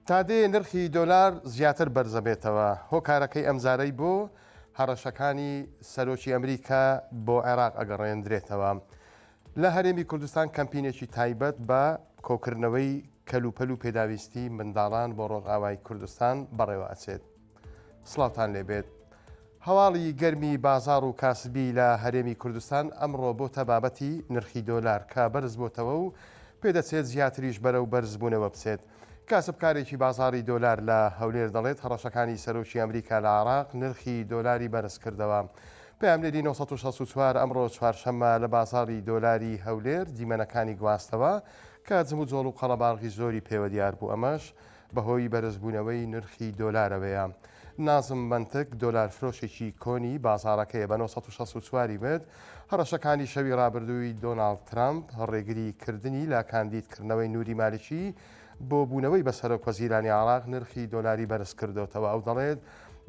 تا دێ نرخی دۆلار زیاتر بەرزەبێتەوە، هۆکارەکەی ئەمجارەی بۆ هەڕەشەکانی سەرۆکی ئەمریکا بۆ عێراق ئەگەڕێندرێتەوە. لە هەرێمی کوردستان کەمپینێکی تایبەت بە کۆکردنەوەی کەلوپەل و پێداویستی منداڵان بۆ ڕۆژئاوای کوردستان بەڕێوە ئەچێت. سڵاوتان لێبێت. هەواڵی گەرمی بازاڕ و کاسبی لە هەرێمی کوردستان ئەمڕۆ بۆتە بابەتی نرخی دۆلار کە بەرزبۆتەوە و پێدەچێت زیاتریش بەرەو بەرزبوونەوە بچێت. کاسبکارێکی بازاڕی دۆلار لە هەولێر دەڵێت هەڕەشەکانی سەرۆکی ئەمریکا لە عێراق نرخی دۆلاری بەرزکردەوە. پەیامنێری 964 ئەمڕۆ چوارشەممە لە بازاڕی دۆلاری هەولێر دیمەنەکانی گواستەوە کە جموجۆڵ و قەڵەباڵغی زۆری پێوە دیار بوو ئەمەش بەهۆی بەرزبوونەوەی نرخی دۆلارەوەیە. نازم مەنتک، دۆلارفرۆشێکی کۆنی بازاڕەکەیە بە 964 ی وت، هەڕەشەکانی شەوی رابردووی دۆناڵد ترەمپ، رێگری کردنی لە کاندیدکردنەوەی نوری مالکی بۆ بوونەوەی بە سەرۆکوەزیرانی عێراق، نرخی دۆلاری بەرزکردۆتەوە. ئەو دەڵێت،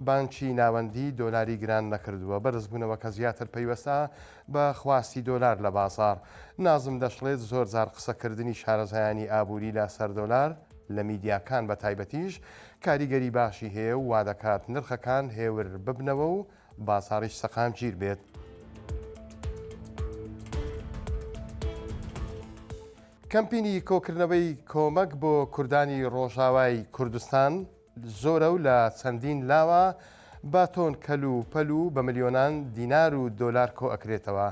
بانکی ناوەندی دۆلاری گران نەکردووە، بەرزبوونەوەکە زیاتر پەیوەستە بە خواستی دۆلار لە بازاڕ. نازم دەشڵێت، زۆرجار قسەکردنی شارەزایانی ئابووری لە سەر دۆلار، لە میدیاکان بە تایبەتیش کاریگەری باشی هەیە و وادەکات نرخەکان هێور ببنەوە و بازاڕیش سەقامگیر بێت. کەمپینی کۆکردنەوەی کۆمەک بۆ کوردانی ڕۆژاوای کوردستان زۆرە و لە چەندین لاوە بە تۆن کەل و پەل و بە ملیۆنان دینار و دۆلار کۆ ئەکرێتەوە.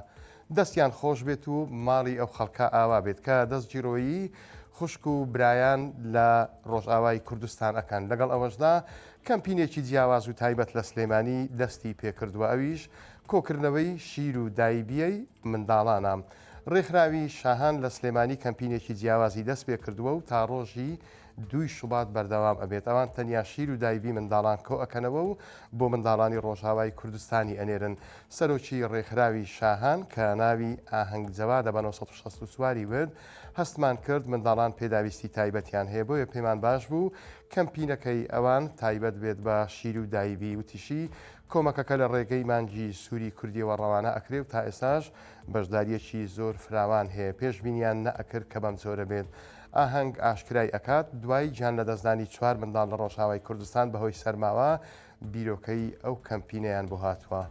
دەستیان خۆش بێت و ماڵی ئەو خەڵکە ئاوا بێت کە دەستگیرۆیی خوشک و برایان لە ڕۆژئاوای کوردستان ئەکەن. لەگەڵ ئەوەشدا کەمپینێکی جیاواز و تایبەت لە سلێمانی دەستی پێکردووە ئەویش کۆکردنەوەی شیر و دایبیەی منداڵانە. ڕێکخراوی شاهان لە سلێمانی کەمپینێکی جیاوازی دەست پێکردووە و تا ڕۆژی دووی شوبات بەردەوام ئەبێت، ئەوان تەنیا شیر و دایبی منداڵان کۆئەکەنەوە و بۆ منداڵانی ڕۆژاوای کوردستانی ئەنێرن. سەرۆکی ڕێکخراوی شاهان کە ناوی ئاهەنگ جەوادە بە 964 ی وت، هەستمان کرد منداڵان پێداویستی تایبەتیان هەیە بۆیە پێمان باش بوو کەمپینەکەی ئەوان تایبەت بێت بە شیر و دایبی، وتیشی، کۆمەکەکە لە ڕێگەی مانگی سووری کوردیەوە ڕەوانە ئەکرێ و تا ئێستاش بەشدارییەکی زۆر فراوان هەیە، پێشبینیان نەئەکرد کە بەم جۆرە بێت. ئاهەنگ ئاشکرای ئەکات، دوای گیانلەدەستدانی چوار منداڵ لە ڕۆژئاوای کوردستان بەهۆی سەرماوە، بیرۆکەی ئەو کەمپینەیان بۆ هاتووە.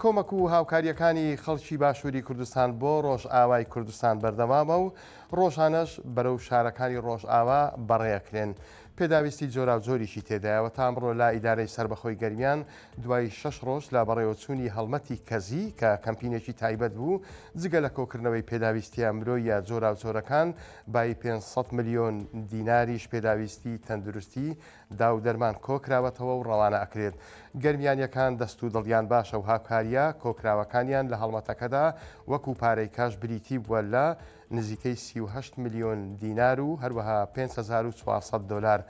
کۆمەک و هاوکارییەکانی خەڵکی باشووری کوردستان بۆ ڕۆژئاوای کوردستان بەردەوامە و ڕۆژانەش بەرەو شارەکانی ڕۆژئاوا بەڕێئەکرێن. پێداویستی جۆراوجۆریشی تێدایە و تا ئەمڕۆ لە ئیدارەی سەربەخۆی گەرمیان دوای شەش ڕۆژ لە بەڕێوەچوونی هەڵمەتی کەزی کە کەمپینێکی تایبەت بوو جگە لە کۆکردنەوەی پێداویستییە مرۆییە جۆراوجۆرەکان بایی 500 ملیۆن دیناریش پێداویستی تەندروستی دا و دەرمان کۆکراوەتەوە و ڕەوانە ئەکرێت. گەرمیانییەکان دەست و دڵیان باشە و هاوکارییە کۆکراوەکانیان لە هەڵمەتەکەدا وەکو پارەی کاش بریتی بووە لە نزیکەی 38 ملیۆن دینار و هەروەها 5400 دۆلار.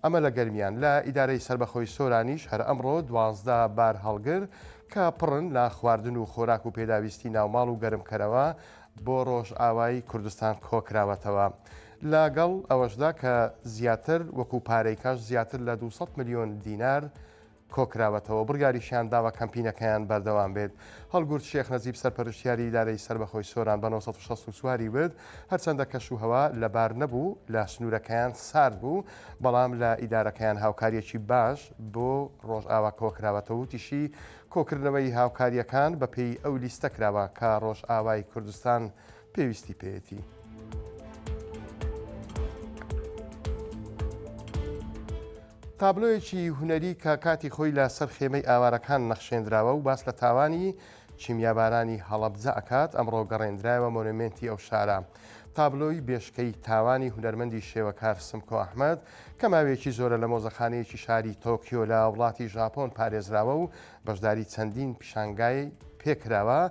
ئەمە لە گەرمیان. لە ئیدارەی سەربەخۆی سۆرانیش هەر ئەمڕۆ 12 بارهەڵگر کە پڕن لە خواردن و خۆراک و پێداویستی ناوماڵ و گەرمکەرەوە بۆ ڕۆژئاوای کوردستان کۆکراوەتەوە. لەگەڵ ئەوەشدا کە زیاتر وەکو پارەی کاش زیاتر لە 200 ملیۆن دینار کۆکراوەتەوە، بڕیاریشیان داوە کەمپینەکەیان بەردەوام بێت. هەڵگورد شێخ نەجیب سەرپەرشتیاری ئیدارەی سەربەخۆی سۆران بە 964 ی وت، هەرچەندە کەشوهەوا لەبار نەبوو، لە سنوورەکەیان سارد بوو، بەڵام لە ئیدارەکەیان هاوکارییەکی باش بۆ ڕۆژئاوا کۆکراوەتەوە، وتیشی، کۆکردنەوەی هاوکارییەکان بەپێی ئەو لیستە کراوە کە ڕۆژئاوای کوردستان پێویستی پێیەتی. تابلۆیەکی هونەری کە کاتی خۆی لە سەر خێمەی ئاوارەکان نەخشێندراوە و باس لە تاوانی کیمیابارانی هەڵەبجە ئەکات، ئەمڕۆ گەڕێندرایەوە مۆنۆمێنتی ئەو شارە. تابلۆی بێشکەی تاوانی هونەرمەندی شێوەکار سمکۆ ئەحمەد کە ماوەیەکی زۆرە لە مۆزەخانەیەکی شاری تۆکیۆ لە وڵاتی ژاپۆن پارێزراوە و بەشداری چەندین پیشانگای پێکراوە،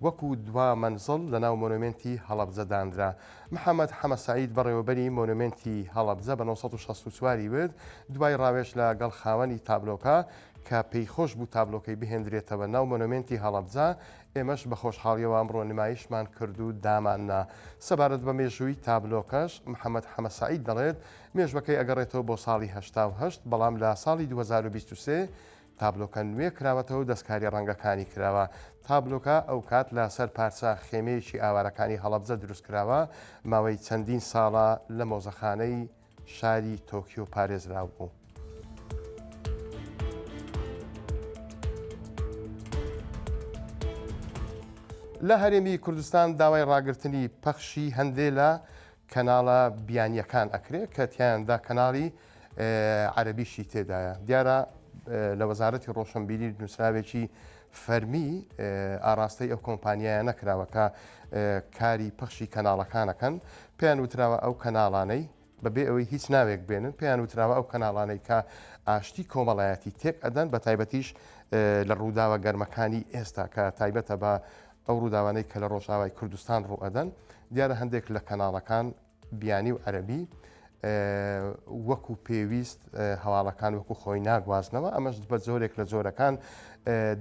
وەکو دوا مەنزڵ لەناو مۆنۆمێنتی هەڵەبجە دانرا. محەمەد حەمە سەعید بەڕێوەبەری مۆنۆمێنتی هەڵەبجە بە 964 ی وت، دوای ڕاوێژ لە گەڵ خاوەنی تابلۆکە کە پێی خۆش بوو تابلۆکەی بهێندرێتەوە ناو مۆنۆمێنتی هەڵەبجە، ئێمەش بە خۆشحاڵیەوە ئەمڕۆ نمایشمان کرد و داماننا. سەبارەت بە مێژووی تابلۆکەش، محەمەد حەمە سەعید دەڵێت، مێژوەکەی ئەگەڕێتەوە بۆ ساڵی 88، بەڵام لە ساڵی 2023. تابلۆکە نوێ کراوەتەوە و دەستکاری ڕەنگەکانی کراوە. تابلۆکە ئەوکات لە سەر پارچە خێمەیەکی ئاوارەکانی هەڵەبجە دروست کراوە، ماوەی چەندین ساڵە لە مۆزەخانەی شاری تۆکیۆ پارێزراو بوو. لە هەرێمی کوردستان داوای ڕاگرتنی پەخشی هەندێ لە کەناڵە بیانییەکان ئەکرێ کە تیایاندا کەناڵی عەرەبیشی تێدایە. دیارە لە وەزارەتی ڕۆشنبیری نووسراوێکی فەرمی ئاراستەی ئەو کۆمپانیایە نەکراوە کە کاری پەخشی کەناڵەکانەکەن پێیان وتراوە ئەو کەناڵانەی بەبێ ئەوەی هیچ ناوێک بێنن پێیان وتراوە ئەو کەناڵانەی کە ئاشتی کۆمەڵایەتی تێک ئەدەن بە تایبەتیش لە ڕووداوە گەرمەکانی ئێستا کە تایبەتە بە ئەو ڕووداوانەی کە لە ڕۆژئاوای کوردستان ڕووئەدەن، دیارە هەندێک لە کەناڵەکان بیانی و عەرەبی وەکو پێویست هەواڵەکان وەکو خۆی ناگوازنەوە، ئەمەش بە جۆرێک لە جۆرەکان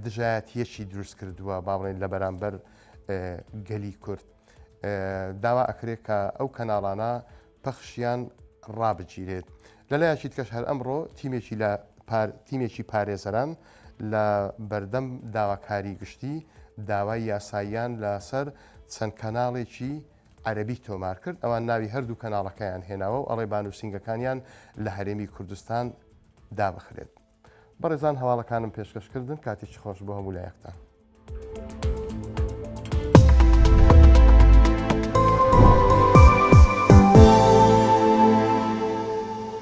دژایەتیەکی دروست کردووە با بڵێین لە بەرامبەر گەلی کورد. داوا ئەکرێت کە ئەو کەناڵانە پەخشیان ڕابگیرێت. لەلایەکی دیکەش هەر ئەمڕۆ تیمێکی لە تیمێکی پارێزەران لە بەردەم داواکاری گشتی داوای یاساییان لەسەر چەند کەناڵێکی عەرەبی تۆمار کرد، ئەوان ناوی هەردوو کەناڵەکەیان هێناوە و ئەڵێ با نووسینگەکانیان لە هەرێمی کوردستان دابخرێت. بەڕێزان هەواڵەکانم پێشکەش کردن، کاتێکی خۆش بۆ هەموو لایەکتان.